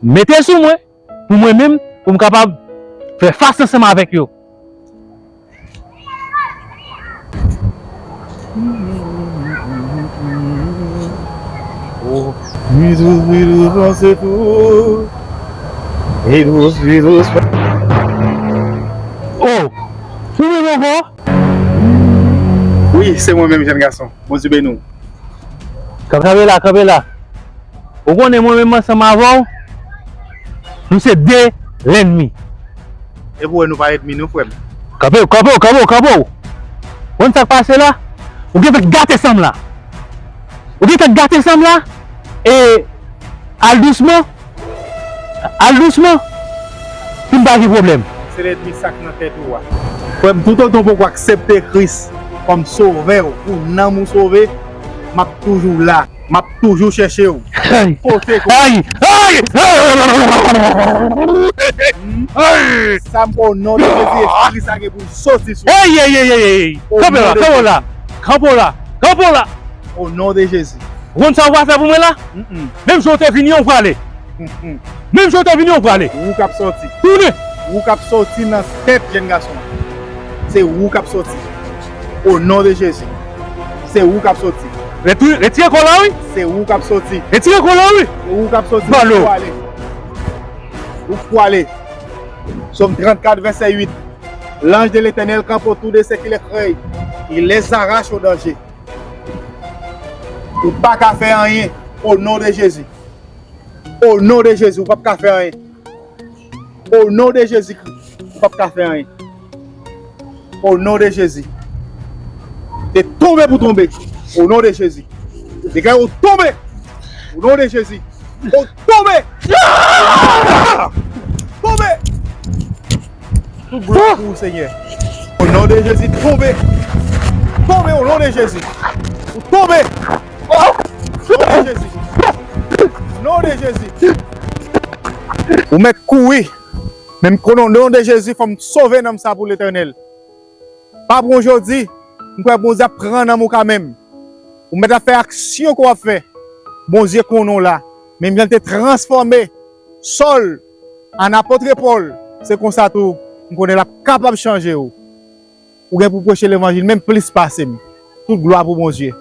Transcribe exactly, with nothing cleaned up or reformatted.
Mete l sou mwen, pou mwen menm, pou m kapab fè fas ansanm avèk yo. Oh, pi dous, pi dous, panse tou. Pi dous, pi dous. Oh, ou menm ankò? Wi, se mwen menm, jèn gason. Bondye beni w. Kanpe la, kanpe la. Ou konnen mwen menm ansanm avè w, nou se de lènmi. E pou wè nou pa lènmi non, frè m. Kanpe w, kanpe w, kanpe w, kanpe w. Konn sa k pase la? Ou gentan gate san m la. Ou gentan gate san m la. E al dousman. Al dousman. Pou m pa gen pwoblèm. Se lènmi sa k nan tèt ou a. Frè m, toutotan w poko aksepte Kris kòm sovè w, pou nanm ou sove, m ap toujou la. M ap toujou chèche w. Ay! Kote ke w Ay! Ay! Ay! Sa m kwè o non de Jezi, espri sa gen pou l soti sou ou. Ay, ay, ay, ay, ay! O Kanpe non la, de kanpe Jezi. La! Kanpe w la! Kanpe w la! O non de Jezi. Ou konn sa w pral fè pou mwen la? Mm-mm. Menm jan w te vini an, ou prale. Mm-mm. Menm jan w te vini an, ou prale. Ou k ap soti. Tounen! Ou k ap soti nan tèt jèn gason an. Se ou k ap soti. O non de Jezi. Se ou k ap soti. Reti-, retire kò la, wi. Se ou k ap soti. Retire kò la, wi. Se ou k ap soti. Balo. Ou pwale. Ou pwale. Sòm trannkat, vèsè uit. L'ange de l'Éternel campe autour de ceux qui le craignent. Il les arrache au danger. Ou pa ka fè anyen. O non de Jezi. O non de Jezi, ou p ap ka fè anyen. O non de Jezi Kris, ou p ap ka fè anyen. O non de Jezi. Te tonbe pou tonbe. O non de Jezi. Deklare ou tonbe. O non de Jezi. Ou tonbe. Tonbe. Tout glwa pou ou, Senyè. O non de Jezi, tonbe. Tonbe o non de Jezi. Ou tonbe. O non de Jezi. Non de Jezi. Ou mèt kouri. Men m konnen o non de Jezi, fò m sove nanm sa pou Letènèl. Pa bon jodi, m kwè Bondye ap pran nanm ou kanmenm. Ou mèt ap fè aksyon ke w ap fè. Bondye konnen w la. Menm jan l te transfòme Sòl an apot Pòl, se konsa tou, m konnen l ap kapab chanje w. Ou gen pou preche levanjil menm plis pase m. Tout glwa pou Bondye.